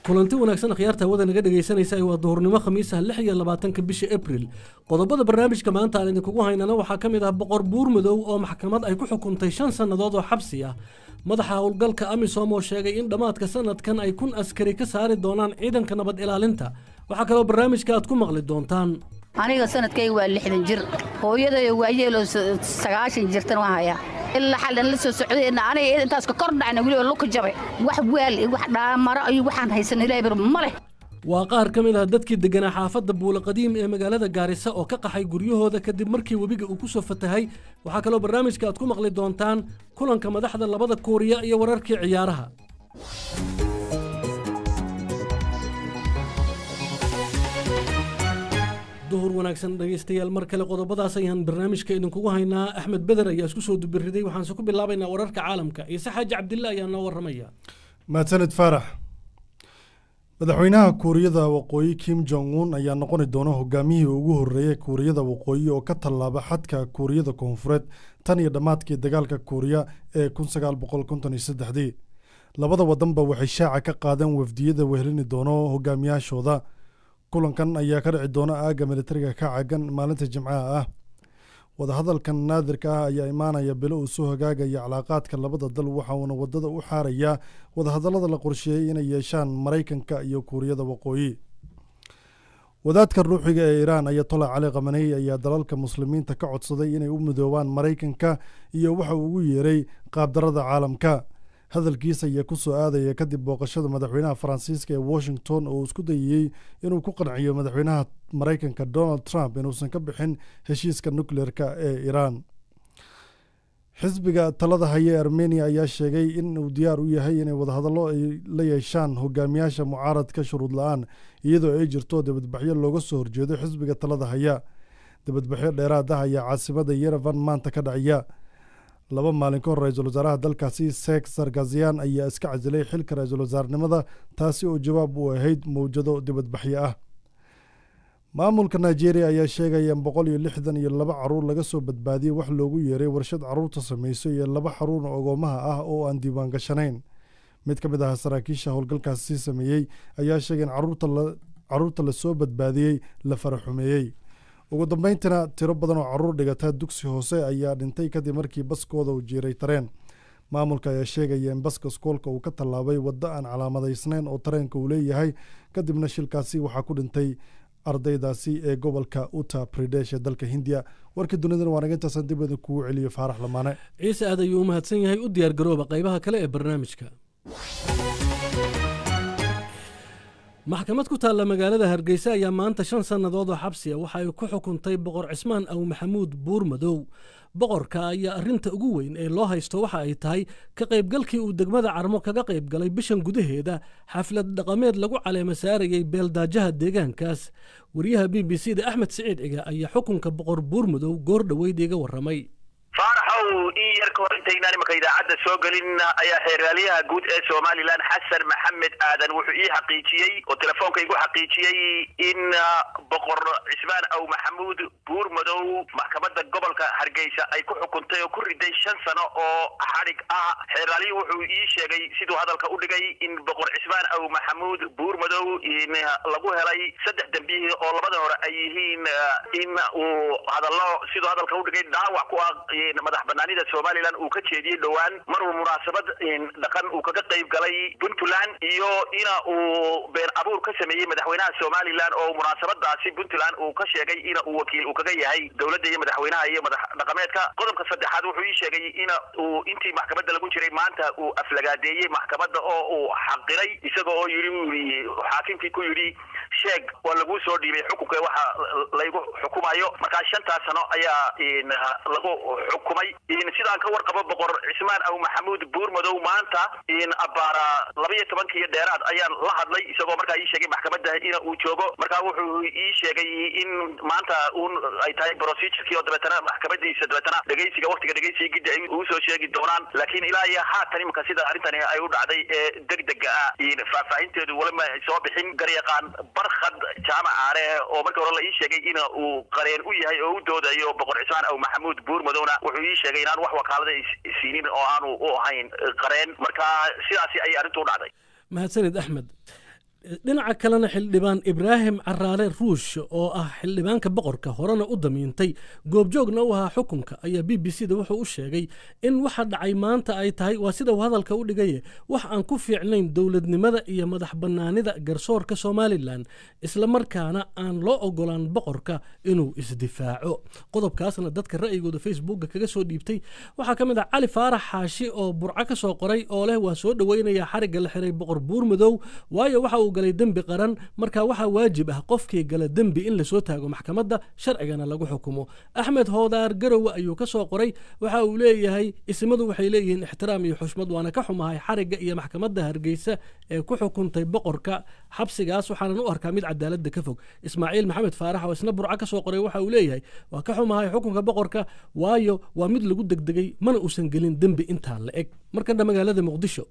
Kulanti wanaagsan, akhyaarta hawada naga dhegaysanaysa. Waa duhurnimo Khamiisaha, 26-ka bisha Abril. Qodobada barnaamijka maanta aan idinkugu haynana waxaa ka mid ah Boqor Buurmadow oo maxkamad ay ku xukuntay 5 sannadood oo xabsi ah, madaxa howlgalka AMISOM oo sheegay in dhammaadka sanadkan ay 1000 askari ka saari doonaan ciidanka nabad ilaalinta. Waxaa kaloo barnaamijka aad ku maqli doontaan: Aniga sanadkayga waa 60 jir, hooyadayo waayeeloo 90 jirtan waan hayaa. Ilaa xallan la soo socday aniga intaas ka kor dhacna, weliba luka jabay, wax waal iyo wax dhaamaro iyo waxaan haysan Ilaahay bar ma leh. Waa qaar ka mid ah dadkii degganaa xaafadda Buula Qadiim ee magaalada Gaarisa oo ka qaxay guryahooda kadib markii webiga uu ku soo fatahay. Waxaa kaloo barnaamijka aad ku maqli doontaan kulanka madaxda labada Kuuriya iyo wararkii ciyaaraha. Duhur wanaagsan, dhegaystayaal, mar kale. Qodobadaas ayaan barnaamijka idinkugu haynaa. Axmed Beder ayaa isku soo dubiriday. Waxaanse ku bilaabaynaa wararka caalamka. Ciise Xaaji Cabdille ayaa noo warramaya. Mahadsanid, Faarax. Madaxweynaha Kuuriyada Waqooyi Kim Jong Un ayaa noqoni doona hogaamiyihii ugu horreeyay Kuuriyada Waqooyi oo ka tallaaba xadka Kuuriyada Koonfureed tan iyo dhammaadkii dagaalka Kuuriya ee 1953-dii. Labada wadanba waxay shaaca ka qaadeen wafdiyada wehelini doono hogaamiyaashooda. Kulankan ayaa ka dhici doona aagga militariga ka cagan maalinta Jimcaha ah. Wadahadalkan naadirka ah ayaa imaanaya bilo uu soo hagaagaya calaaqaadka labada dal, waxa uuna wadada u xaarayaa wadahadallada la qorsheeyey inay yeeshaan Maraykanka iyo Kuuriyada Waqooyi. Wadaadka ruuxiga ee Iiraan Ayatollah Cali Khamenei ayaa dalalka Muslimiinta ka codsaday inay u midoobaan Maraykanka iyo waxa uu ugu yeeray qaabdarada caalamka. Hadalkiisa ayaa ku soo aadaya kadib booqashada madaxweynaha Faransiiska ee Washington oo uu isku dayayey inuu ku qanciyo madaxweynaha Maraykanka Donald Trump inuusan ka bixin heshiiska nukleerka ee Iiraan. Xisbiga talada haya ee Armenia ayaa sheegay in uu diyaar u yahay inay wadahadallo ay la yeeshaan hogaamiyaasha mucaaradka shuruud la-aan, iyadoo ay jirto dibadbaxyo looga soo horjeedo xisbiga talada haya. Dibadbaxyo dheeraad ah ayaa caasimada Yerevan maanta ka dhacaya. 2 maalin ka hor, ra-iisul wasaaraha dalkaasi Serge Sargsyan ayaa iska casilay xilka ra-iisul wasaarnimada, taasi oo jawaab u ahayd mowjado dibadbaxyo ah. Maamulka Nigeria ayaa sheegaya in 162 caruur laga soo badbaadiyey wax loogu yeeray warshad caruurta sameyso iyo laba xarun oo ogoomaha ah oo aan diiwaan gashanayn. Mid ka mid ah saraakiisha howlgalkaasi sameeyey ayaa sheegay in caruurta lasoo badbaadiyey la faraxumeeyey. Ugu dambeyntiina, tiro badan oo caruur dhigata dugsi hoose ayaa dhintay kadib markii baskooda uu jiiray tareen. Maamulka ayaa sheegaya in baska iskoolka uu ka tallaabay waddo aan calaamadaysnayn oo tareenka uu leeyahay, kadibna shilkaasi waxaa ku dhintay ardaydaasi ee gobolka Uttar Pradesh ee dalka Hindiya. Warkii dunidana waa naga intaasaan dib idin kugu celiyo, Faarax Lamaane. Ciise aad ayuu u mahadsan yahay. U diyaar garooba qaybaha kale ee barnaamijka. Maxkamad ku taalla magaalada Hargeysa ayaa maanta 5 sannadood oo xabsi ah waxa ay ku xukuntay Boqor Cismaan Aw Maxamuud Buurmadow. Boqorka ayaa arrinta ugu weyn ee loo haysto waxa ay tahay ka qaybgalkii uu degmada Carmo kaga qayb galay bishan gudaheeda xaflad dhaqameed lagu caleema saarayay beeldaajaha deegaankaas. Wariyaha BBC da Axmed Siciid Ciga ayaa xukunka Boqor Buurmadow goor dhoweyd iga warramay. Faaraxow, in yar ka hor intaynaan imaka idaacadda soo gelin ayaa xeeraalyaha guud ee Somaliland Xasan Maxamed Aadan wuxuu ii xaqiijiyey oo telefoonka igu xaqiijiyey in Boqor Cismaan Aw Maxamuud Buurmadow maxkamadda gobolka Hargeysa ay ku xukuntay oo ku riday 5 sano oo xadhig ah. Xeeraalyuhu wuxuu ii sheegay, siduu hadalka u dhigay, in Boqor Cismaan Aw Maxamuud Buurmadow in lagu helay saddex dembihi oo labada hore ay yihiin in uu hadallo, siduu hadalka u dhigay, dhaawac ku ah madax banaanida Somaliland uu ka jeediyey dhowaan maruu munaasabad dhaqan uu kaga qayb galay Puntland, iyo ina uu been abuur ka sameeyey madaxweynaha Somaliland oo munaasabadaasi Puntland uu ka sheegay ina uu wakiil uu kaga yahay dowladda iyo madaxweynaha iyo madax dhaqameedka. Qodobka saddexaad wuxuu ii sheegay ina uu intii maxkamadda lagu jiray maanta uu aflagaadeeyey maxkamadda oo uu xaqiray, isaga oo yidhi, uu yidhi xaakimkii ku yidhi, "Sheeg, waa laguu soo dhiibay xukunka waxa laygu xukumayo." Markaa shantaas sano ayaa lagu xukumay. Sidaan ka warqabo, Boqor Cismaan Aw Maxamuud Buurmadow maanta abbaara 12-kii iyo dheeraad ayaan la hadlay, isagoo markaa ii sheegay maxkamadda ina uu joogo. Markaa wuxuu ii sheegay in maanta uun ay tahay procedure-kii oo dabeetana maxkamadiisa dabeetana dhegeysiga, waqtiga dhegeysiga giddi ay uu soo sheegi doonaan. Laakiin ilaa iyo haatan imika sida arrintani ay u dhacday ee degdega ah faahfaahinteedu wali ma soo bixin. Garyaqaan Barkhad Jaamac Aare oo markii hore la ii sheegay in uu qareen u yahay oo u doodayo Boqor Cismaan Aw Maxamuud Buurmadowna wuxuu ii sheegay inaan wax wakaalada siinin oo aanu u ahayn qareen. Marka sidaasi ayay arrintu u dhacday. Mahadsanid, Axmed. Dhinaca kalena, xildhibaan Ibraahim Caraale Ruush, oo ah xildhibaanka boqorka horena u damiintay, goobjoogna u ahaa xukunka, ayaa BBC da wuxuu u sheegay in waxa dhacay maanta ay tahay, waa sida uu hadalka u dhigaye, wax aan ku fiicnayn dowladnimada iyo madax bannaanida garsoorka Somaliland, islamarkaana aan loo ogolaan boqorka inuu isdifaaco. Qodobkaasna dadka ra'yigooda Facebooka kaga soo dhiibtay waxaa ka mid ah Cali Faarax Xaashi oo Burco ka soo qoray, oo leh: "Waa soo dhoweynaya xarigga la xiray Boqor Buurmadow, waayo waxa uu galay dembi qaran. Marka waxaa waajib ah qofkii gala dembi in lasoo taago maxkamadda, sharcigana lagu xukumo." Axmed Hoodaar Garowe ayuu ka soo qoray. Waxa uu leeyahay: "Isimadu waxay leeyihiin ixtiraam iyo xushmad, waana ka xumahay xarigga iyo maxkamadda Hargeysa ee ku xukuntay boqorka xabsigaas, waxaanan u arkaa mid cadaaladda ka fog." Ismaaciil Maxamed Faarax oo isna Burco ka soo qoray waxa uu leeyahay: "Waa ka xumahay xukunka boqorka, waayo waa mid lagu degdegay, mana uusan gelin dembi intaa la eg." Markana magaalada Muqdisho,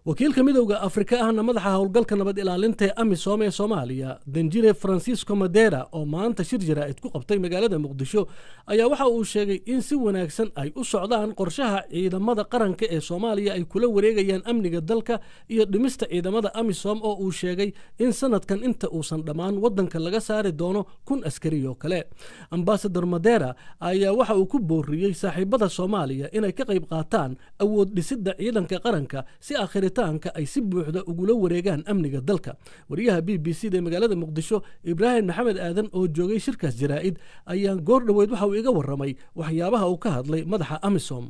wakiilka Midowda Afrika ahna madaxa howlgalka nabad ilaalinta ee AMISOM ee Soomaaliya, danjire Francisco Madera, oo maanta shir jaraa'id ku qabtay magaalada Muqdisho, ayaa waxa uu sheegay in si wanaagsan ay u socdaan qorshaha ciidamada qaranka ee Soomaaliya ay kula wareegayaan amniga dalka iyo dhimista ciidamada AMISOM, oo uu sheegay in sanadkan inta uusan dhammaan wadanka laga saari doono 1000 askari oo kale. Ambasador Madera ayaa waxa uu ku booriyey saaxiibada Soomaaliya inay ka qayb qaataan awood dhisidda ciidanka qaranka si akhiritaanka ay si buuxda ugula wareegaan amniga dalka. Wariyaha BBC da ee magaalada Muqdisho, Ibraahim Maxamed Aadan, oo joogay shirkaas jaraa'id, ayaa goor dhoweyd waxa uu iga warramay waxyaabaha uu ka hadlay madaxa AMISOM.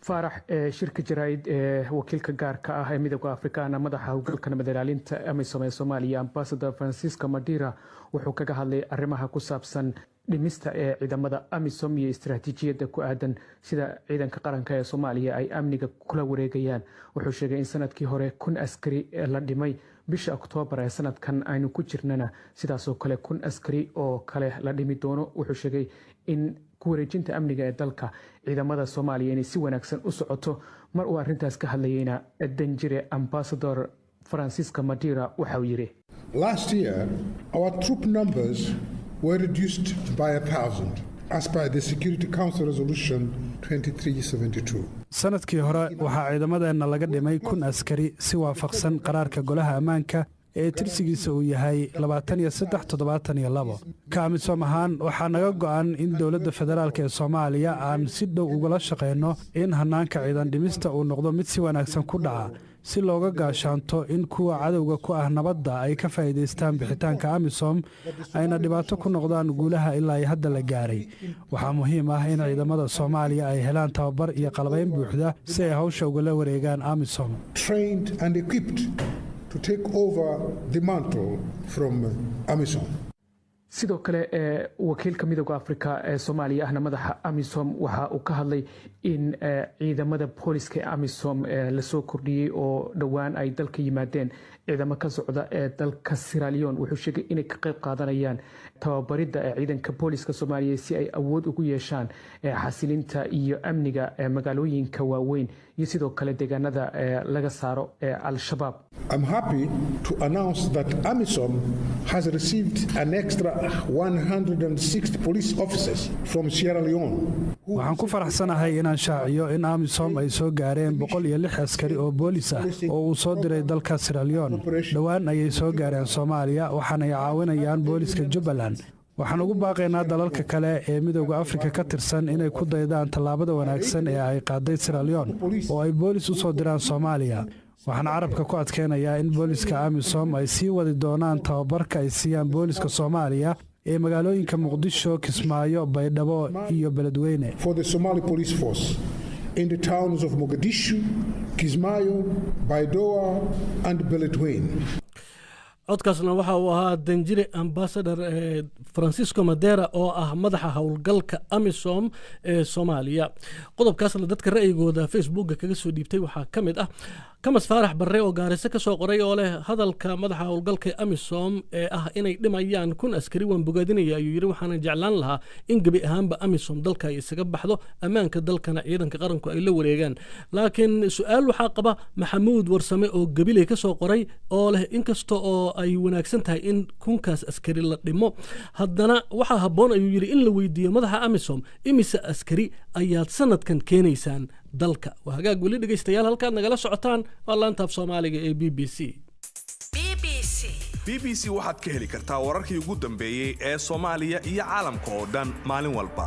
Faarax, shirka jaraa'id ee wakiilka gaarka ah ee Midowda Afrikaana madaxa howlgalka nabad ilaalinta AMISOM ee Soomaaliya, Ambassador Francisco Madira, wuxuu kaga hadlay arrimaha ku saabsan dhimista ee ciidamada AMISOM iyo istaraatiijiyadda ku aadan sida ciidanka qaranka ee Soomaaliya ay amniga kula wareegayaan. Wuxuu sheegay in sanadkii hore 1000 askari la dhimay, bisha Oktoobar ee sanadkan aynu ku jirnana sidaasoo kale 1000 askari oo kale la dhimi doono. Wuxuu sheegay in ku wareejinta amniga ee dalka ciidamada Soomaaliya inay si wanaagsan u socoto. Mar uu arrintaas ka hadlayeyna, danjire Ambassador Francisco Madira waxa uu yidhi: Last year, our troop numbers were reduced by 1,000, as per the Security Council Resolution 2372. Sanadkii hore waxaa ciidamadeenna laga dhimay 1000 askari si waafaqsan qaraarka Golaha Ammaanka ee tirsigiisa uu yahay 2372. Ka AMISOM ahaan, waxaa naga go'an in dowladda federaalk ee Soomaaliya aan si dhow ugala shaqayno in hannaanka ciidan dhimista uu noqdo mid si wanaagsan ku dhaca, si looga gaashaanto in kuwa cadowga ku ah nabadda ay ka faa'iidaystaan bixitaanka AMISOM, ayna dhibaato ku noqdaan guulaha ilaa ay hadda la gaaray. Waxaa muhiim ah in ciidamada Soomaaliya ay helaan tababar iyo qalabayn buuxda si ay hawsha ugala wareegaan AMISOM. Trained and equipped to take over the mantle from AMISOM. Sidoo kale, wakiilka Midowda Afrika ee Soomaaliya ahna madaxa AMISOM waxa uu ka hadlay in ciidamada booliska ee AMISOM lasoo kordhiyey oo dhowaan ay dalka yimaadeen ciidamo ka socda ee dalka Sierra Leone. Wuxuu sheegay inay ka qayb qaadanayaan tababaridda ee ciidanka booliska Soomaaliya si ay awood ugu yeeshaan xasilinta iyo amniga magaalooyinka waaweyn iyo sidoo kale deegaanada laga saaro Al-Shabaab. I'm happy to announce that AMISOM has received an extra 160 police officers from Sierra Leone. Waxaan ku faraxsanahay inaan shaaciyo in AMISOM ay soo gaareen 106 askari oo boolis ah oo uu soo diray dalka Sierra Leone. Dhowaan ayay soo gaareen Soomaaliya, waxaanay caawinayaan booliska Jubbaland. Waxaan ugu baaqaynaa dalalka kale ee Midowda Afrika ka tirsan inay ku daydaan tallaabada wanaagsan ee ay qaaday Sierra Leone oo ay boolis u soo diraan Soomaaliya. Waxaan carabka ku adkeynayaa in booliska AMISOM ay sii wadi doonaan tababarka ay siiyaan booliska Soomaaliya ee magaalooyinka Muqdisho, Kismaayo, Baydhabo iyo Beledweyne. For the Somali police force in the towns of Mogadishu, Kismayo, Baidoa and Beledweyne. Codkaasna waxa uu ahaa danjire Ambassador Francisco Madera, oo ah madaxa howlgalka AMISOM ee Soomaaliya. Qodobkaasna dadka ra'yigooda Facebooka kaga soo dhiibtay waxaa ka mid ah Kamas Faarax Barre oo Gaariso ka soo qoray, oo leh: "Hadalka madaxa howlgalka AMISOM ee ah inay dhimayaan 1000 askari waan bogaadinaya," ayuu yidhi. "Waxaana jeclaan lahaa in gebi ahaanba AMISOM dalka ay isaga baxdo, ammaanka dalkana ciidanka qaranku ay la wareegaan." Laakiin su-aal waxaa qaba Maxamuud Warsame oo Gabiley ka soo qoray, oo leh: "Inkasta oo ay wanaagsan tahay in kunkaas askari la dhimo, haddana waxaa habboon," ayuu yidhi, "in la weydiiyo madaxa AMISOM imise askari ayaad sanadkan keenaysaan dalka?" Waa hagaag. Weli dhegeystayaal, halkaad nagala socotaan waa laanta af Soomaaliga ee BBC. BBC. BBC waxaad ka heli kartaa wararkii ugu dambeeyey ee Soomaaliya iyo caalamka oo dhan maalin walba.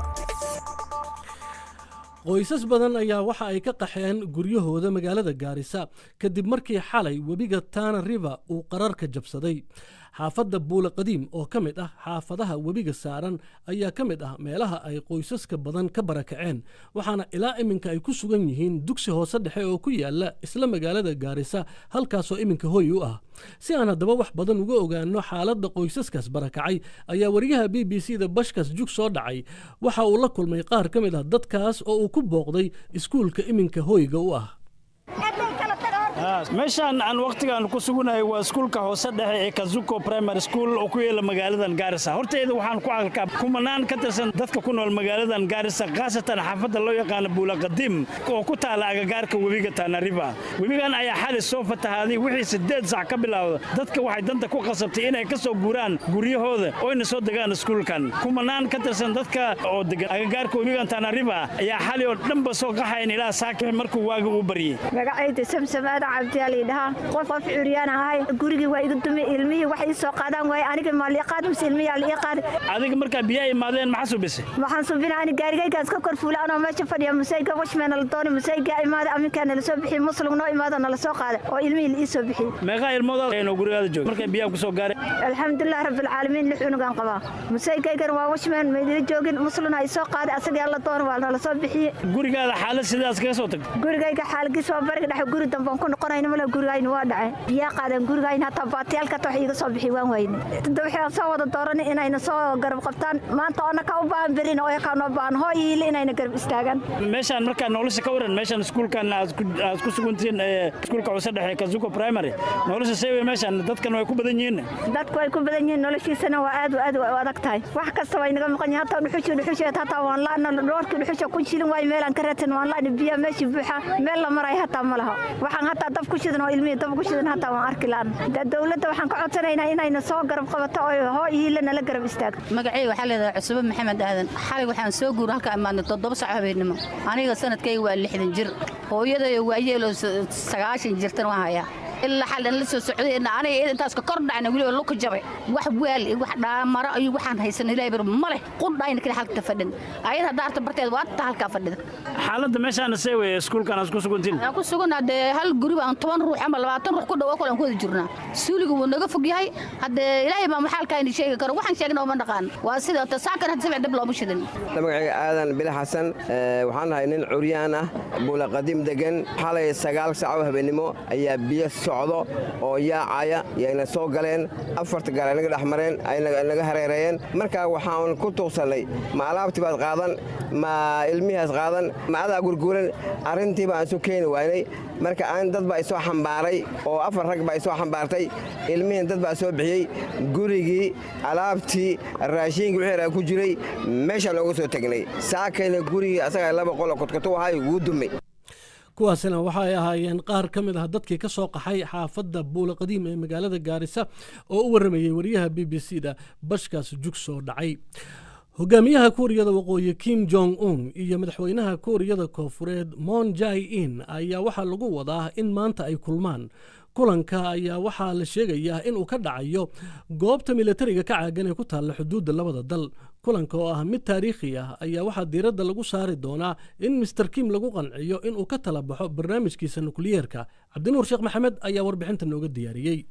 Qoysas badan ayaa waxa ay ka qaxeen guryahooda magaalada Gaarisa kadib markii xalay webiga Tana River uu qararka jabsaday. Xaafadda Buula Qadiim oo ka mid ah xaafadaha webiga saaran ayaa ka mid ah meelaha ay qoysaska badan ka barakaceen, waxaana ilaa iminka ay ku sugan yihiin dugsi hoose dhexe oo ku yaala isla magaalada Gaarisa, halkaasoo iminka hoy u ah. Si aan haddaba wax badan uga ogaano xaaladda qoysaskaas barakacay, ayaa wariyaha BBC da Bashkas Jug soo dhacay waxa uu la kulmay qaar ka mid ah dadkaas oo uu ku booqday iskuulka iminka hoyga u ah. Meeshaan aan wakhtigaan ku sugunahay waa iskuulka hoose dhexe ee Kazuko Primary School oo ku yaala magaaladan Gaarisa. Horteyda waxaan ku arkaa kumanaan ka tirsan dadka ku nool magaaladan Gaarisa, khaasatan xaafadda loo yaqaano Buula Qadiim oo ku taala agagaarka webiga Tana River. Webigan ayaa xali soo fatahaaday wixii 8 saac ka bilowda. Dadka waxay danta ku qasabtay inay ka soo guuraan guryahooda oyna soo degaan iskuulkan. Kumanaan ka tirsan dadka oo degan agagaarka webigan Tana River ayaa xali oo dhanba soo qaxayn ilaa saaka markuu waaga uu baryey. Magacayda Samsam Aadan Cabdiyaal dhahaa. Qof curyaan ahay, gurigii waa iga dumay, ilmihii wax ii soo qaadaan waay. Aniga maa lii qaad mise ilmiyaa la ii qaaday? Adiga markaa biyaha imaadeen maxaa subisay? Waxaan subinaa ani gaarigaygaas ka kor fuula anoo meesha fadhiya. Musayga watchman la doonay, musayga imaada, aminkaa nala soo bixiyey, muslim noo imaado, nala soo qaaday oo ilmihii la ii soo bixiyey. Meeqaa ilmooda oo gurigaada jooga markay biyaha ku soo gaareen? Alxamdulilah rabbilcaalamiin, lix cunugaan qabaa. Musaygaygana waa watchman, ma idila joogin, muslina i soo qaaday, asagaa la doona, waa nala soo bixiyey. Gurigaada xaalad sidaas kaga soo tagtay? Gurigayga xaalgiis waa bariga dhexe. Guri dambaan ku noqonayna mala, gurigayna waa dhacay, biyaa qaadeen gurigayna, hataa baatiyaalka wax iiga soo bixi waan weyne. Waxaan soo wada dooranay inayna soo garab qabtaan maanta oona ka u baahan, berina oo kaa noo baahan, hooy iile inayna garab istaagaan. Meeshaan markaa nolosha ka waran, meeshaan iskuulkan aad ku sugantihiin, iskuulka hoose dhexe Kazuko Primary, nolosha see wey meeshaan? Dadkan way ku badan yihiin. Dadku way ku badan yihiin, noloshiisana waa aad aad u adag tahay. Wax kasta way naga maqan yihiin, hataa dhuxushi hataa waan la'na. Dhoorkii dhuxusha 1000 shilin waay, meelaan ka raadsan waan la'na. Biyaa meeshii buuxa, meel la maray hataa ma laha. Waxaan hataa dab ku shidan oo ilmihii dab ku shidan hataa waan arki la'an. Dowladda waxaan ka codsanaynaa inayna soo garab qabato oo hoo ihiila nala garab istaagto. Magacayga waxaa leedahay Cusube Maxamed Aadan. Xalay waxaan soo guuray halka imaadnay 7 sac habeennimo. Aniga sanadkayga waa 60 jir, hooyadayo waayeeloo 90 jirtan waan hayaa. Ilaa xal la soo socday aniga intaas ka kor dhacna, weliba luka jabay. Wax waal iyo wax dhaamaro iyo waxaan haysan Ilaahay bar ma leh, qudhayna kale halka fadhin ayada daarta barteed waa ta halka fadhida. Xaaladda meeshaan see weeye, iskuulkan aad ku sugantiin? Aan ku suganaa dee hal guri baan 10 ruux ama 20 ruux ku dhawo kale aan ku wada jirnaa. Suuligu wuu naga fog yahay. Haddee Ilaahay baa maxaalkaa ini sheegi karo, waxaan sheegna uma dhaqaan. Waa sida tasaakan hadda sabc dab looma shidin. Magacayga Aadan Bile Xasan. Waxaan nahay nin curyaan ah, Buula Qadiim degan. Xalay 9 sac oo habeenimo ayaa biyo socdo oo yaacaya yayna soo galeen, afarta gaar ay naga dhex mareen, ay naga hareereeyeen. Marka waxaan ku tuugsannay, ma alaabtii baad qaadan, ma ilmihaas qaadan, ma adaa gurguuran? Arrintii baan isu keeni waynay. Marka aan dad baa isoo xambaaray oo afar rag baa isoo xambaartay, ilmihiin dad baa soo bixiyey. Gurigii, alaabtii, raashiinkii, wixii ku jiray meeshaan ooga soo tegnay. Saakayna gurigii asagaa laba qolo kotkoto ahay wuu dumay. Kuwaasina waxa ay ahaayeen qaar ka mid ah dadkii ka soo qaxay xaafadda Buula Qadiim ee magaalada Gaarisa oo u warramayey wariyaha BBC da Bashkaas Jug soo dhacay. Hogaamiyaha Kuuriyada Waqooyi Kim Jong Un iyo madaxweynaha Kuuriyada Koonfureed Moon Jae In ayaa waxaa lagu wadaa in maanta ay kulmaan. Kulanka ayaa waxaa la sheegayaa inuu ka dhacayo goobta militariga ka caagan ee ku taalla xuduudda labada dal. Kulanka oo ah mid taariikhi ah ayaa waxaa diiradda lagu saari doonaa in Mister Kim lagu qanciyo inuu ka tala baxo barnaamijkiisa nukliyeerka. Cabdinuur Sheekh Maxamed ayaa warbixinta nooga diyaariyey.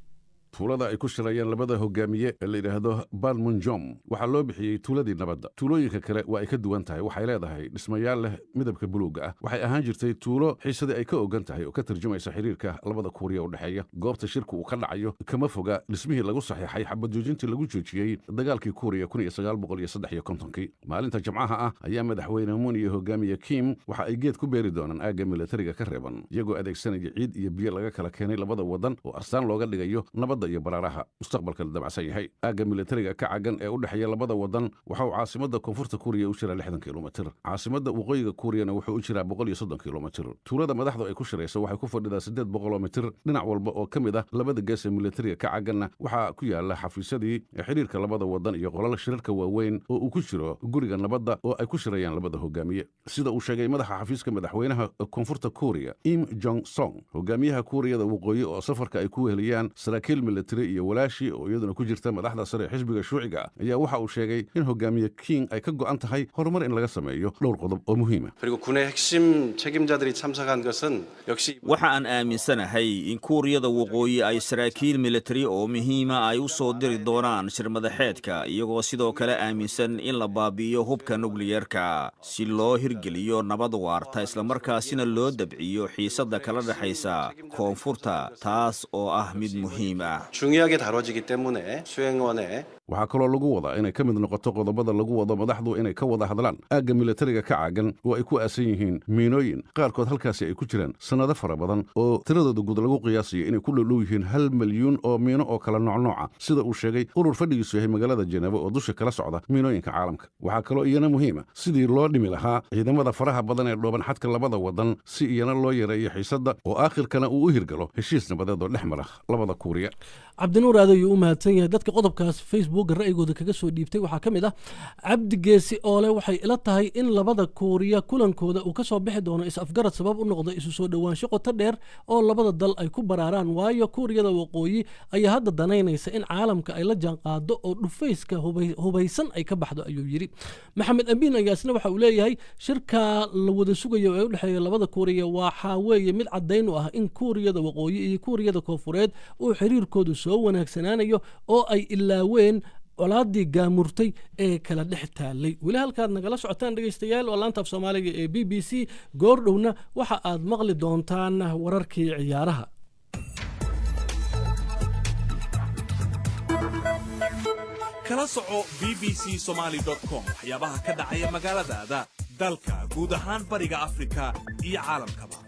Tuulada ay ku shirayeen labada hogaamiye ee la yidhaahdo Banmunjom waxaa loo bixiyey tuuladii nabadda. Tuulooyinka kale waa ay ka duwan tahay. Waxay leedahay dhismayaal leh midabka buluugga ah. Waxay ahaan jirtay tuulo xiisadii ay ka ogan tahay oo ka tarjumaysa xiriirka labada Kuuriya u dhexeeya. Goobta shirku uu ka dhacayo kama foga dhismihii lagu saxiixay xabad joojintii lagu joojiyey dagaalkii Kuuriya 1953-kii. Maalinta Jimcaha ah ayaa madaxweyne Moon iyo hogaamiye Kim waxa ay geed ku beeri doonaan aagga militariga ka reeban, iyagoo adeegsanaya ciid iyo biyo laga kala keenay labada wadan oo astaan looga dhigayo nabadda iyo baraaraha mustaqbalka la damacsan yahay. Aagga militariga ka cagan ee u dhexeeya labada wadan waxa uu caasimadda Koonfurta Kuuriya u jiraa 60 kilomitir, caasimadda Waqooyiga Kuuriyana wuxuu u jiraa 130 kilomitir. Tuulada madaxdu ay ku shirayso waxay ku fadhidaa 800 mitir. Dhinac walba oo ka mid ah labada gees ee militariga ka caganna waxaa ku yaala xafiisyadii xiriirka labada wadan iyo qolal shirarka waaweyn oo uu ku jiro guriga nabadda oo ay ku shirayaan labada hogaamiye. Sida uu sheegay madaxa xafiiska madaxweynaha Koonfurta Kuuriya Im Jong Song, hogaamiyaha Kuuriyada Waqooyi oo safarka ay ku weheliyaan saraakiil militari iyo walaashii oo iyaduna ku jirta madaxda sare ee xisbiga shuuciga ah ayaa waxa uu sheegay in hogaamiye Kim ay ka go'an tahay horumar in laga sameeyo dhowr qodob oo muhiima. 그리고 군의 핵심 책임자들이 참석한 것은 역시 Waxa aan aaminsanahay in Kuuriyada Waqooyi ay saraakiil militari oo muhiima ay u soo diri doonaan shirmadaxeedka, iyagoo sidoo kale aaminsan in la baabi'iyo hubka nukliyeerka si loo hirgeliyo nabad waarta, islamarkaasina loo dabciyo xiisadda kala dhexaysa Koonfurta, taas oo ah mid muhiim ah. 중요하게 다뤄지기 때문에 수행원의 Waxaa kaloo lagu wadaa inay ka mid noqoto qodobada lagu wado madaxdu inay ka wada hadlaan aagga militariga ka caagan oo ay ku aasan yihiin miinooyin qaarkood halkaasi ay ku jiraan sannado fara badan, oo tiradooda guud lagu qiyaasayo inay ku dhowdhow yihiin 1 milyuun oo miino oo kala noocnooca, sida uu sheegay urur fadhigiisu yahay magaalada Jeneeba oo dusha kala socda miinooyinka caalamka. Waxaa kaloo iyana muhiima sidii loo dhimi lahaa ciidamada faraha badan ee dhooban xadka labada wadan, si iyana loo yareeyo xiisadda oo aakhirkana uu u hirgalo heshiis nabadeed oo dhex mara labada Kuuriya. Cabdinuur, aad ayuu u mahadsan yahay. Dadka qodobkaas Facebooka ra'yigooda kaga soo dhiibtay waxaa ka mid ah Cabdi Geesi oole: "Waxay ila tahay in labada Kuuriya kulankooda uu ka soo bixi doono is-afgarad sabab u noqda isu soo dhowaansho qoto dheer oo labada dal ay ku baraaraan, waayo Kuuriyada Waqooyi ayaa hadda danaynaysa in caalamka ay la jaanqaado oo dhufayska hubaysan ay ka baxdo," ayuu yidhi. Maxamed Amiin ayaa isna waxa uu leeyahay: "Shirka la wada sugayo ee u dhexeeya labada Kuuriya waxaa weeye mid caddayn u ah in Kuuriyada Waqooyi iyo Kuuriyada Koonfureed uu xiriirkoodu soo wanaagsanaanayo oo ay ilaaween colaadii gaamurtay ee kala dhex taallay." Weli halkaad nagala socotaan, dhegeystayaal, waa laanta af Soomaaliga ee BBC. Goordhowna waxa aad maqli doontaan wararkii ciyaaraha. Kala soco bbcsomaly.com waxyaabaha ka dhacaya magaaladaada, dalka, guud ahaan Bariga Afrika iyo caalamkaba.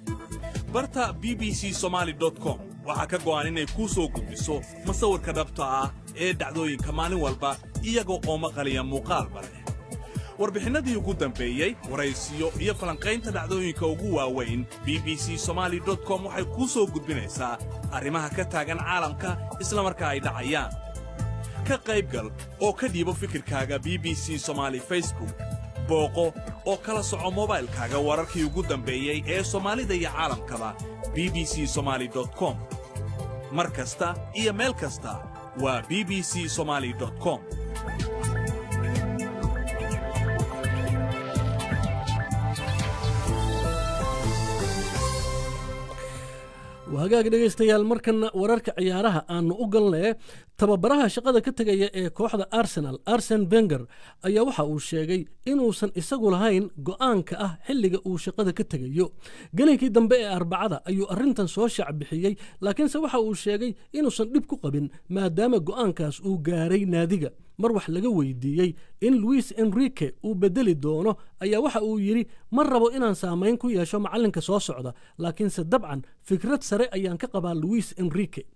Barta bbcsomaly.com waxaa ka go'an inay kuu soo gudbiso masawirka dhabta ah ee dhacdooyinka maalin walba, iyaga oo maqaliya muuqaalba leh. Warbixinnadii ugu dambeeyey, waraysiyo iyo falanqaynta dhacdooyinka ugu waaweyn, bbcsomaly.com waxay kuu soo gudbinaysaa arrimaha ka taagan caalamka isla markaa ay dhacayaan. Ka qaybgal oo ka dhiibo fikirkaaga BBC Somali Facebook. Booqo oo kala soco mobaylkaaga wararkii ugu dambeeyey ee Soomaalida iyo caalamkaba bbcsomaly.com. Mar kasta iyo meel kasta waa bbcsomaly.com. Hagaag dhegaystayaal, markana wararka ciyaaraha aanu u galnee. Tababaraha shaqada ka tegaya ee kooxda Arsenal, Arsene Wenger, ayaa waxa uu sheegay inuusan isagu lahayn go'aanka ah xilliga uu shaqada ka tegayo. Gelinkii dambe ee Arbacada ayuu arrintan soo shacbixiyey, laakiinse waxa uu sheegay inuusan dhib ku qabin maadaama go'aankaas uu gaaray naadiga. Mar wax laga weydiiyey in Luis Enrique uu bedeli doono ayaa waxa uu yidhi: "Ma rabo inaan saamayn ku yeesho macallinka soo socda, laakiinse dabcan fikrad sare ayaan ka qabaa Luis Enrique."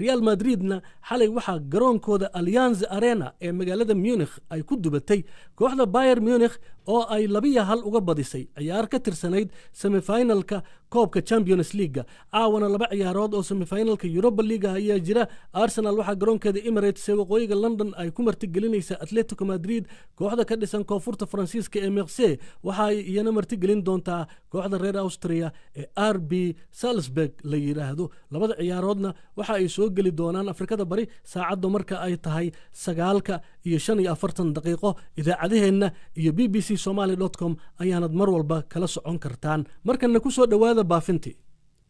Real Madridna xalay waxaa garoonkooda Allianz Arena ee magaalada Munich ay ku dubatay kooxda Bayern Munich oo ay 2-1 uga badisay ciyaar ka tirsanayd semifinalka koobka Champions League-ga. Caawana laba ciyaarood oo semifinalka Europa League ayaa jira. Arsenal waxaa garoonkeeda Emirates ee waqooyiga London ay ku martigelinaysaa Atletico Madrid. Kooxda ka dhisan koonfurta Faransiiska ee Marseille waxa ay iyana martigelin doontaa kooxda reer Austria ee RB Salzburg la yidhaahdo. Labada ciyaaroodna waxa ay soo geli doonaan Afrikada Bari saacadda marka ay tahay 9:45. Idaacadaheenna iyo bbcsomaly.com ayaanad mar walba kala socon kartaan. Markana ku soo dhowaada baafintii.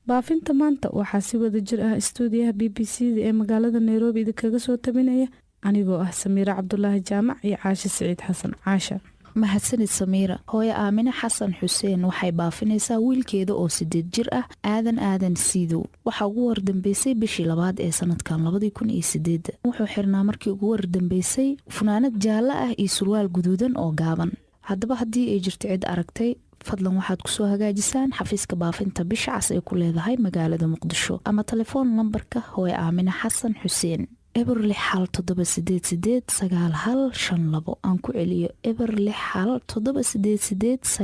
Baafinta maanta waxaa si wada jir ah istuudiyaha BBC da ee magaalada Nairobi idinkaga soo tabinaya anigoo ah Samiire Cabdulaahi Jaamac iyo Caashe Siciid Xasan. Caasha. Mahadsanid, Samiira. Hooye Aamine Xasan Xuseen waxay baafinaysaa wiilkeeda oo 8 jir ah, Aadan Aadan Siidow. Waxaa ugu wardambeysay bishii labaad ee sanadkan 2008-da. Wuxuu xirnaa markii ugu wardambeysay funaanad jaallo ah iyo surwaal guduudan oo gaaban. Haddaba haddii ay jirto cid aragtay, fadlan waxaad kusoo hagaajisaan xafiiska baafinta Bisha Cas ay ku leedahay magaalada Muqdisho ama telefoon lambarka hooye Aamine Xasan Xuseen, 0617889152. Aan ku celiyo,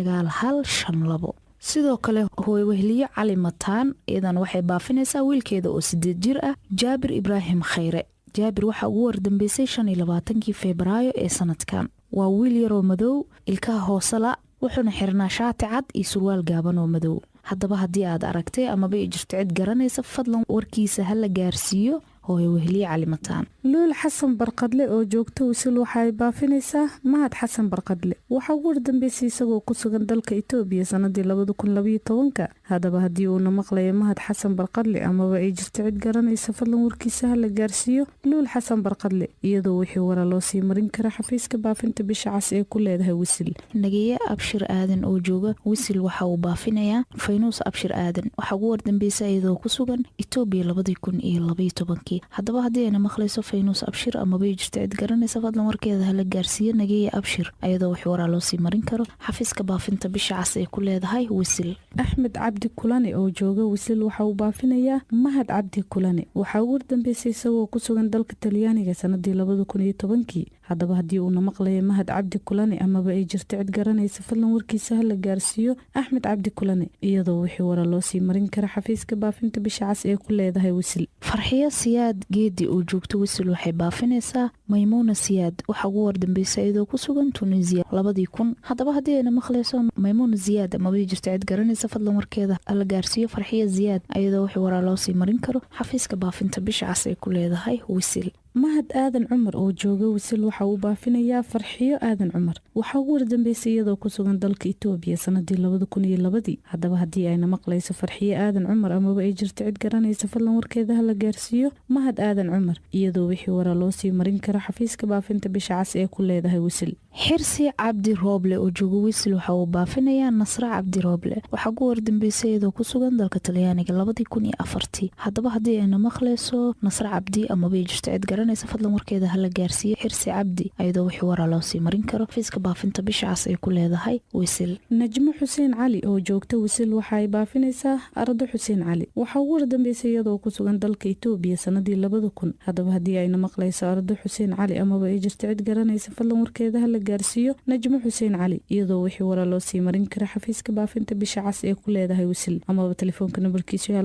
0617889152. Sidoo kale hooy Wehliyo Cali Mataan iyadan waxay baafinaysaa wiilkeeda oo 8 jir ah, Jaabir Ibraahim Khayre. Jaabir waxaa ugu wardambeysay 25-kii Febraayo ee sanadkan. Waa wiil yaroo madow, ilkaha hoosela, wuxuuna xirnaa shaati cad iyo surwaal gaaban oo madow. Haddaba haddii aad aragtay amaba i jirto cid garanaysa, fadlan warkiisa ha la gaarsiiyo Hooyo Weheliye Cali Mataan. Luul Xasan Barqadle oo joogta Wisil waxa ay baafinaysaa Mahad Xasan Barqadle. Waxaa ugu wardambeysay isagoo ku sugan dalka Itoobiya sanadii 2012. Haddaba haddii uuna maqlayo Mahad Xasan Barqadle amaba ay jirto cid garanaysa, fadlan warkiisa ha la gaarsiiyo Luul Xasan Barqadle, iyadoo wixii wara loo sii marin kara xafiiska baafinta Bisha Cas ee ku leedahay Wisil. Nageeye Abshir Aadan oo jooga Wisil waxa uu baafinayaa Faynuus Abshir Aadan. Waxaa ugu wardambeysay iyadoo ku sugan Itoobiya 2012-kii. Haddaba haddii ayna maqlayso Faynuus Abshir amaba ay jirto cid garanaysa, fadlan warkeeda hala gaarsiiyo Nageeye Abshir, iyadoo wax waraa loo sii marin karo xafiiska baafinta Bisha Cas ee ku leedahay Wisil. Axmed Cabdi Kulane oo jooga Wisil waxa uu baafinayaa Mahad Cabdi Kulane. Waxaa ugu wardambeysay isagoo ku sugan dalka Talyaaniga sanadii 2010-kii. Haddaba haddii uuna maqlayo Mahad Cabdi Kulane amaba ay jirto cid garanaysa, fadlan warkiisa ha la gaarsiiyo Axmed Cabdi Kulane, iyadoo wixii wara loo sii marin kara xafiiska baafinta Bisha Cas ee ku leedahay Wisil. Farxiyo Siyaad Geedi oo joogto Wisil waxay baafinaysaa Maymuuna Siyaad. Waxaa ugu wardambeysay iyadoo ku sugan Tunisiya 2000. Haddaba haddii ayna maqlayso Maymuuna Siyaad amaba ay jirto cid garanaysa, fadlan warkeeda hala gaarsiiyo Farxiyo Siyaad, iyadoo wixii waraa loo sii marin karo xafiiska baafinta Bisha Cas ee ku leedahay Wisil. Mahad Aadan Cumar oo jooga Wisil waxa uu baafinayaa Farxiyo Aadan Cumar. Waxaa ugu wardambeysay iyadoo ku sugan dalka Itoobiya sanadii 2002-dii. Haddaba haddii ayna maqlayso Farxiyo Aadan Cumar amaba ay jirto cid garanaysa, fadlan warkeeda ha la gaarsiiyo Mahad Aadan Cumar, iyadoo wixii wara loo sii marin karo xafiiska baafinta Bisha Cas ee ku leedahay Wisil. Xirsi Cabdi Rooble oo jooga Wisil waxa uu baafinayaa Nasre Cabdi Rooble. Waxaa ugu wardambeysay iyadoo ku sugan dalka Talyaaniga 2004-tii. Haddaba haddii ayna maqlayso Nasre Cabdi amaba ay jirto cid garanaysa, fadlan warkeeda hala gaarsiiyo Xirsi Cabdi, iyadoo wixii waraa loo sii marin karo xafiiska baafinta Bisha Cas ay ku leedahay Wisil. Najmo Xuseen Cali oo joogta Wisil waxa ay baafinaysaa Ardo Xuseen Cali. Waxaa ugu wardambeysay iyadoo ku sugan dalka Itoobiya sanadii 2000. Haddaba haddii ayna maqlayso Ardo Xuseen Cali amaba ay jirto cid garanaysa, fadlan warkeeda hala gaarsiiyo Najmo Xuseen Cali, iyadoo wixii waraa loo sii marin kara xafiiska baafinta Bisha Cas ee ku leedahay Wisil amaba telefoonka nambarkiisu yahay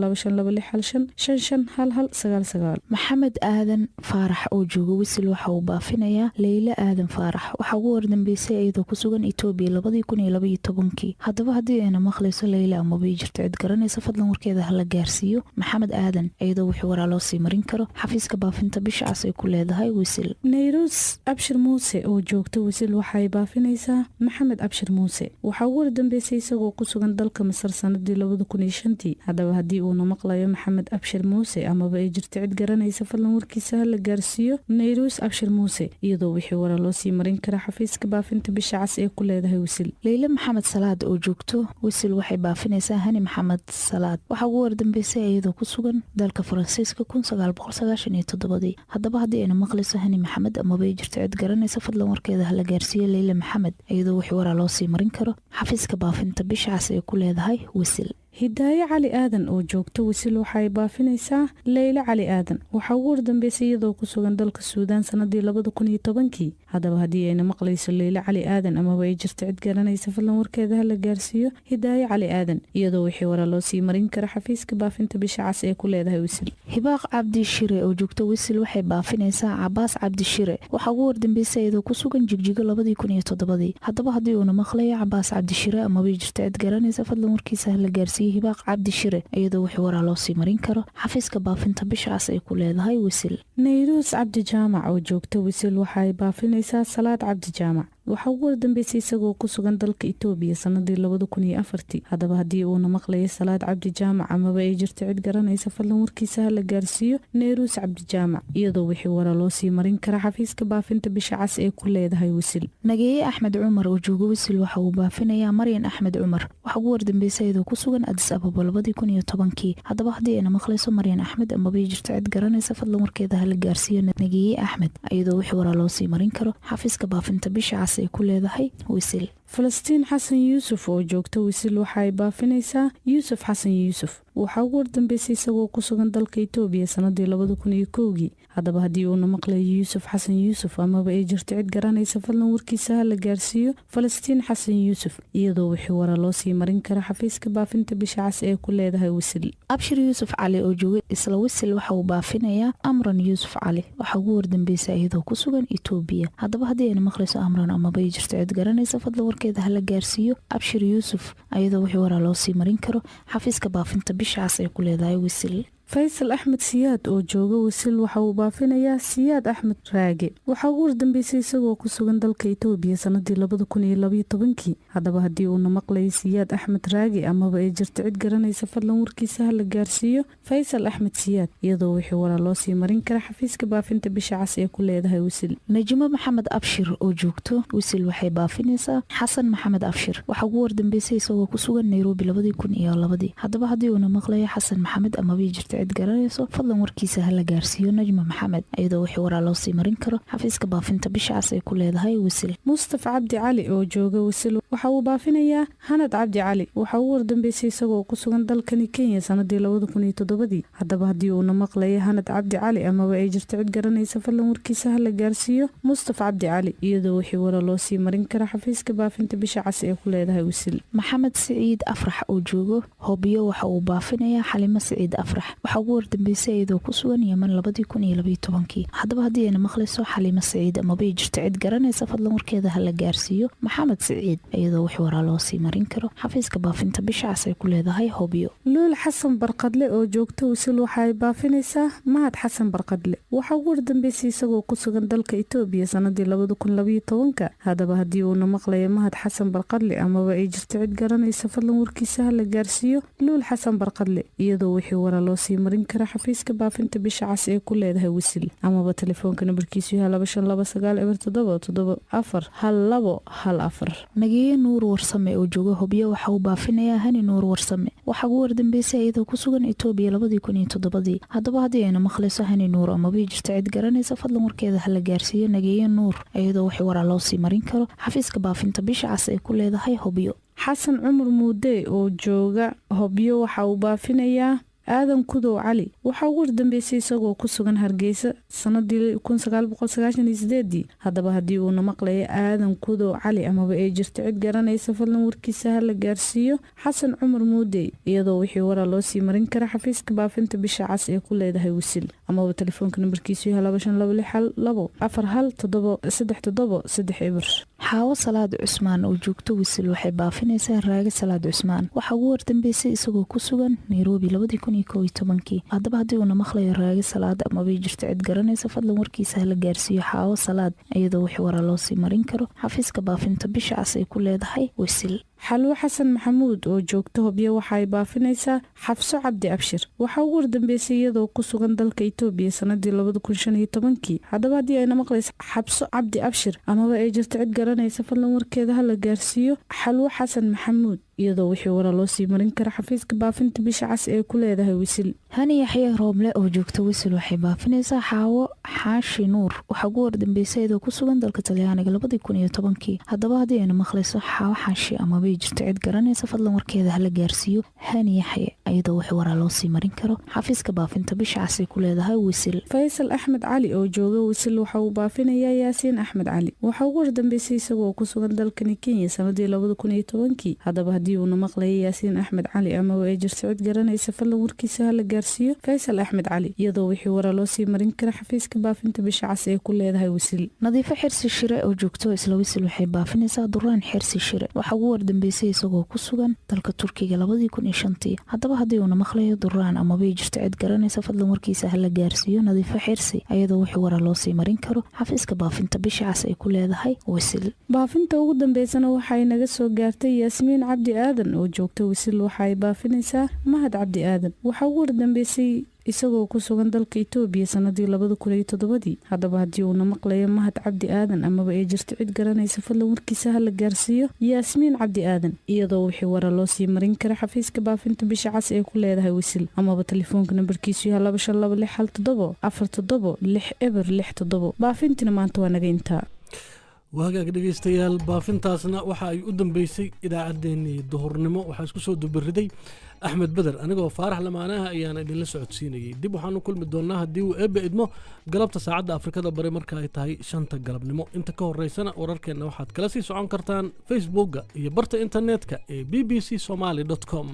252615551199. Maxamed Aadan Faarax oo jooga Wisil waxa uu baafinayaa Leyla Aadan Faarax. Waxaa ugu wardambeysay iyadoo ku sugan Itoobiya 2012-kii. Haddaba haddii ayna maqlayso Leyla amaba ay jirto cid garanaysa, fadlan warkeeda hala gaarsiiyo Maxamed Aadan, iyadoo wixii waraa loo sii marin karo xafiiska baafinta Bisha Cas ay ku leedahay Wisil. Nayruus Abshir Muuse oo joogta Wisil waxay baafinaysaa Maxamed Abshir Muuse. Waxaa ugu wardambeysay isagoo ku sugan dalka Masar sanadii 2005-tii. Haddaba haddii uuna maqlayo Maxamed Abshir Muuse amaba ay jirto cid garanaysa, fadlan warkiisa hala gaarsiiyo Nayruus Abshir Muuse, iyadoo wixii wara loo sii marin kara xafiiska baafinta Bisha Cas ee ku leedahay Wisil. Leyle Maxamed Salaad oo joogto Wisil waxay baafinaysaa Hani Maxamed Salaad. Waxaa ugu wardambeysay iyadoo ku sugan dalka Faransiiska 1997-dii. Haddaba haddii ayna maqlayso Hani Maxamed amaba ay jirto cid garanaysa, fadlan warkeeda hala gaarsiiyo Leyle Maxamed, iyadoo wixii waraa loo sii marin karo xafiiska baafinta Bisha Cas ee ku leedahay Wisil. Hidaaye Cali Aadan oo joogta Wisil waxay baafinaysaa Leyle Cali Aadan. Waxaa ugu wardambeysay iyadoo ku sugan dalka Suudaan sanadii 2010-kii. Haddaba haddii ayna maqlayso Leyle Cali Aadan amaba ay jirto cid garanaysa, fadlan warkeeda hala gaarsiiyo Hidaaye Cali Aadan, iyadoo wixii wara loo sii marin kara xafiiska baafinta Bisha Cas ee ku leedahay Wisil. Hibaaq Cabdi Shire oo joogta Wisil waxay baafinaysaa Cabaas Cabdi Shire. Waxaa ugu wardambeysay iyadoo ku sugan Jigjigo 2007-dii. Haddaba haddii uuna maqlayo Cabaas Cabdi Shire amaba ay jirto cid garanaysa, fadlan warkiisa hala gaarsiiyo Hibaaq Cabdi Shire, iyadoo wixii waraa loo sii marin karo xafiiska baafinta Bisha Cas ay ku leedahay Wisil. Nayruus Cabdi Jaamac oo joogta Wisil waxa ay baafinaysaa Salaad Cabdi Jaamac. Waxaa ugu wardambeysay isagoo ku sugan dalka Itoobiya sanadii 2004-tii. Haddaba haddii uuna maqlayo Salaad Cabdi Jaamac amaba ay jirto cid garanaysa, fadlan warkiisa hala gaarsiiyo Nayruus Cabdi Jaamac, iyadoo wixii wara loo sii marin kara xafiiska baafinta Bisha Cas ee ku leedahay Wisil. Nageeye Axmed Cumar oo jooga Wisil waxa uu baafinayaa Maryan Axmed Cumar. Waxaa ugu wardambeysay iyadoo ku sugan Addis Ababa 2010-kii. Haddaba haddii ayna maqlayso Maryan Axmed amaba ay jirto cid garanaysa, fadlan warkeeda hala gaarsiiyo Nageeye Axmed, iyadoo wixii waraa loo sii marin karo xafiiska baafinta Bisha Cas ay ku leedahay Wisil. Falastiin Xasan Yuusuf oo joogta Wisil waxa ay baafinaysaa Yuusuf Xasan Yuusuf. Waxaa ugu wardambeysay isagoo ku sugan dalka Itoobiya sanadii 2001-kii. Haddaba haddii uuna maqlayo Yuusuf Xasan Yuusuf amaba ay jirto cid garanaysa, fadlan warkiisa ha la gaarsiiyo Falastiin Xasan Yuusuf, iyadoo wixii wara loo sii marin kara xafiiska baafinta Bisha Cas ee ku leedahay Wisil. Abshir Yuusuf Cali oo jooga isla Wisil waxa uu baafinayaa Amran Yuusuf Cali. Waxaa ugu wardambeysay iyadoo ku sugan Itoobiya. Haddaba haddii ayna maqlayso Amran amaba ay jirto cid garanaysa, fadlan warkeeda hala gaarsiiyo Abshir Yuusuf, iyadoo wixii waraa loo sii marin karo xafiiska baafinta Bisha Cas ay ku leedahay Wisil. Faysal Axmed Siyaad oo jooga Wisil waxa uu baafinayaa Siyaad Axmed Raage. Waxaa ugu wardambeysay isagoo ku sugan dalka Itoobiya sanadii 2012-kii. Haddaba haddii uuna maqlayo Siyaad Axmed Raage amaba ay jirto cid garanaysa, fadlan warkiisa ha la gaarsiiyo Faysal Axmed Siyaad, iyadoo wixii waraa loo sii marin kara xafiiska baafinta Bisha Cas ee ku leedahay Wisil. Najimo Maxamed Abshir oo joogto Wisil waxay baafinaysaa Xasan Maxamed Abshir. Waxaa ugu wardambeysay isagoo ku sugan Nairobi 2002-dii. Haddaba haddii uuna maqlayo Xasan Maxamed amaba jirto cid garanayso, fadlan warkiisa ha la gaarsiiyo Najma Maxamed, iyadoo wixii waraa loo sii marin karo xafiiska baafinta Bisha Cas ay ku leedahay Wisil. Mustafa Cabdi Cali oo jooga Wisil waxa uu baafinayaa Hanad Cabdi Cali. Waxaa ugu wardambeysay isagoo ku sugan dalkani Kenya sanadii 2007-dii. Haddaba haddii uuna maqlayo Hanad Cabdi Cali amaba ay jirto cid garanaysa, fadlan warkiisa ha la gaarsiiyo Mustafa Cabdi Cali, iyadoo wixii wara loo sii marin kara xafiiska baafinta Bisha Cas ee ku leedahay Wisil. Maxamed Siciid Afrax oo joogo Hobyo waxa uu baafinayaa Xalimo Siciid Afrax. Waxaa ugu wardambeysay iyadoo ku sugan Yeman 2012-kii. Haddaba haddii ayna maqlayso Xaliimo Siciid amaba jirto cid garanaysa, fadlan warkeeda ha la gaarsiiyo Maxamed Siciid, iyadoo wax waraa loo sii marin karo xafiiska baafinta Bisha Cas ay ku leedahay Hobyo. Luul Xasan Barqadle oo joogta Wisil waxa ay baafinaysaa Mahad Xasan Barqadle. Waxaa ugu wardambeysay isagoo ku sugan dalka Itoobiya sanadii 2012-ka. Haddaba haddii uuna maqlayo Mahad Xasan Barqadle amaba ay jirto cid garanaysa, fadlan warkiisa ha la gaarsiiyo Luul Xasan Barqadle, iyadoo wixii waraa loo sii marin kara xafiiska baafinta Bisha Cas ee ku leedahay Wisil amaba telefoonka nambarkiisu yahay 25290777 41214. Nageeye Nuur Warsame oo jooga Hobyo waxa uu baafinayaa Hani Nuur Warsame. Waxaa ugu wardambeysay iyadoo ku sugan Itoobiya 2007-dii. Haddaba haddii ayna maqlayso Hani Nuur amaba jirto cid garanaysa, fadlan warkeeda ha la gaarsiiyo Nageeye Nuur, iyadoo wax waraa loo sii marin karo xafiiska baafinta Bisha Cas ay ku leedahay Hobyo. Xasan Cumar Muude oo jooga Hobyo waxa uu baafinayaa Aadan Kudow Cali. Waxaa ugu wardambeysay isagoo ku sugan Hargeysa sanadii 1998-dii. Haddaba haddii uuna maqlayo Aadan Kudow Cali amaba ay jirto cid garanaysa, fadlan warkiisa ha la gaarsiiyo Xasan Cumar Muudey, iyadoo wixii waraa loo sii marin kara xafiiska baafinta Bisha Cas ee ku leedahay Wisil amaba telefoonka nambarkiisu yahay 252612417730. Xaawo Salaad Cusmaan oo joogto Wisil waxay baafinaysaa Raage Salaad Cusmaan. Waxaa ugu wardambeysay isagoo ku sugan Nairobi 2011-kii. Haddaba haddii uuna maqlayo Raage Salaad amaba jirto cid garanaysa, fadlan warkiisa hala gaarsiiyo Xaawo Salaad, iyadoo wix waraa loo sii marin karo xafiiska baafinta Bisha Cas ay ku leedahay Wisil. Xalwo Xasan Maxamuud oo joogto Hobyo waxa ay baafinaysaa Xafso Cabdi Abshir. Waxaa ugu wardambeysay iyadoo ku sugan dalka Itoobiya sanadii 2015-kii. Haddaba haddii ayna maqlaysa Xabso Cabdi Abshir amaba ay jirto cid garanaysa, fadlan warkeeda ha la gaarsiiyo Xalwo Xasan Maxamuud, iyadoo wixii waraa loo sii marin kara xafiiska baafinta Bisha Cas ee ku leedahay Wisil. Hani Yaxye Rooble oo joogta Wisil waxay baafinaysaa Xaawo Xaashi Nuur. Waxaa ugu wardambeysay iyadoo ku sugan dalka Talyaaniga 2010-kii. Haddaba haddii ayna maqlayso Xaawo Xaashi amaba jirto cid garanaysa, fadlan warkeeda hala gaarsiiyo Hani Yaxye, iyadoo wix waraa loo sii marin karo xafiiska baafinta Bisha Cas ay ku leedahay Wisil. Faysal Axmed Cali oo jooga Wisil waxa uu baafinayaa Yaasiin Axmed Cali. Waxaa ugu wardambeysay isagoo ku sugan dalkani Kenya sanadii 2010-kii. Haddaba haddii uuna maqlayo Yaasiin Axmed Cali amaba ay jirto cid garanaysa, fadlan warkiisa hala gaarsiiyo Faysal Axmed Cali, iyadoo wixii waraa loo sii marin kara xafiiska baafinta Bisha Cas ee ku leedahay Wisil. Nadiifo Xirsi Shire oo joogto isla Wisil waxay baafinaysaa Duraan Xirsi Shire. Waxaa ugu wardambeysay isagoo ku sugan dalka Turkiga 2005-tii. Haddaba haddii uuna maqlayo Duraan amaba jirto cid garanaysa, fadlan warkiisa hala gaarsiiyo Nadiifo Xirsi, iyadoo wixii waraa loo sii marin karo xafiiska baafinta Bisha Cas ay ku leedahay Wisil. Baafinta ugu dambeysana waxay naga soo gaartay Yaasmiin Cabdi Aadan oo joogta Wisil. Waxa ay baafinaysaa Mahad Cabdi Aadan. Waxaa ugu wardambeysay isagoo ku sugan dalka Itoobiya sanadii 2007-dii. Haddaba haddii uuna maqlayo Mahad Cabdi Aadan amaba ay jirto cid garanaysa, fadlan warkiisa ha la gaarsiiyo Yaasmiin Cabdi Aadan, iyadoo wixii wara loo sii marin kara xafiiska baafinta Bisha Cas ee ku leedahay Wisil amaba telefoonka nambarkiisu yahay 252617476067. Baafintina maanta waa naga intaa. Wahagaag dhegeystayaal, baafintaasna waxa ay u dambeysay idaacaddeenii duhurnimo. Waxaa isku soo dubariday Axmed Beder, anigoo Faarax Lamaanaha ayaana idinla socodsiinayay. Dib waxaanu kulmi doonnaa haddii uu Eebbe idmo galabta, saacadda Afrikada Bari marka ay tahay 5-ta galabnimo. Inta ka horeysana wararkeenna waxaad kala sii socon kartaan Facebookga iyo barta internetka ee bbcsomaly.com.